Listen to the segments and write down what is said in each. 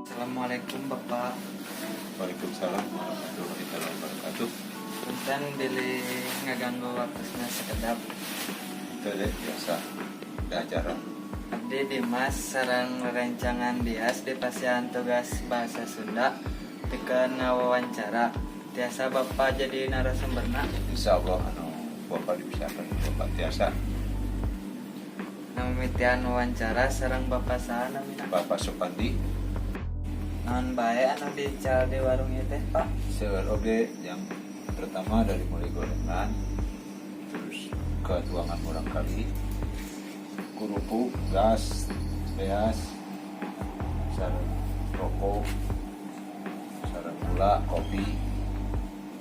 Assalamualaikum, Bapak. Waalaikumsalam warahmatullahi wabarakatuh. Punten bilih ngaganggu waktuna sakedap. Itu deh, biasa ada acara. Abdi Dimas sareng rerencangan Dias dipasihan tugas bahasa Sunda pikeun ngawawancara. Tiasa Bapak jadi narasumberna? Insya Allah, anu Bapak diusahakan Bapak tiasa. Nu mimitian wawancara, sareng Bapak saha namina? Bapak Supandi. Naon bae anu diical di warung ieu teh, Pak? Seueur oge, yang pertama dari mulai gorengan, terus ke tuangan murangkalih, kerupuk, gas, beas, sareng rokok, sareng gula, kopi.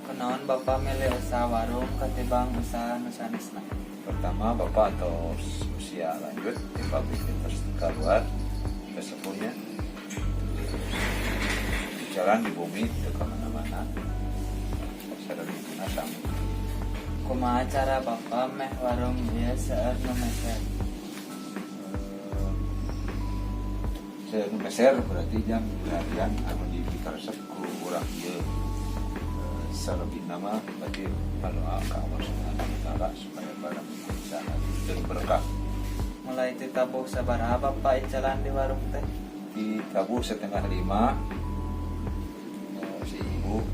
Kunaon Bapak milih usaha warung ketimbang usaha nu sanesna? Pertama, Bapak atau usia lanjut di pabrik terus keluar ke sepuhnya, terus jalan di bumi ke kemana-mana, sareng itu sama. Kumaha cara Bapak meh warung ieu seueur nu meser? Saya meser berarti jam harian anu dipikaresep ku urang ieu. Selebihna mah berarti doa ke Allah Subhanahu wa Taala supaya barang bisa terus berkah. Mulai ditabuh sabaraha Bapak icalan di warung teh? Ditabuh 4.30, si ibu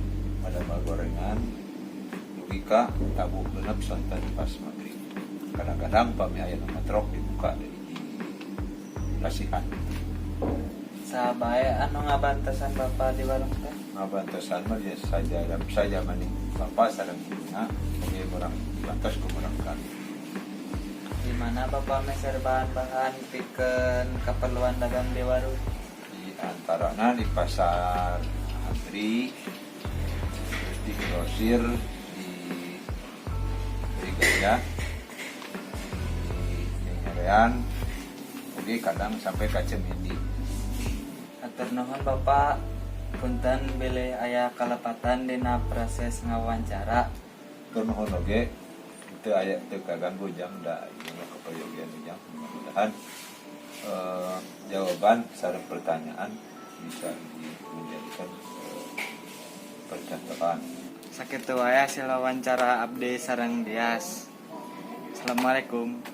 pada gorengan dugi ka tabuh 6 sonten pas maghrib. Kadang-kadang pami aya nu ngetrok dibuka dari di kasihan. Saha bae anu ngabantosan Bapak di warung teh? Ngabantosan mah dia saja saja maning bapak sareng ibuna oge murang dibantos ku murangkalih. Di mana Bapak meser bahan-bahan pikeun keperluan dagang di warung? Di antaranya di pasar Antri, terus di grosir di Gaya, di Nyarean, oke, kadang sampai ka Cemindi. Hatur nuhun, Bapak. Punten bilih aya kalepatan dina proses ngawawancara. Hatur nuhun oge, itu aya teu kaganggu jang, da ieu mah keperyogian jang. Mudah-mudahan jawaban sareng pertanyaan bisa menjadikan percontohan. Sakitu wae hasil wawancara abdi sareng Dias. Assalamualaikum.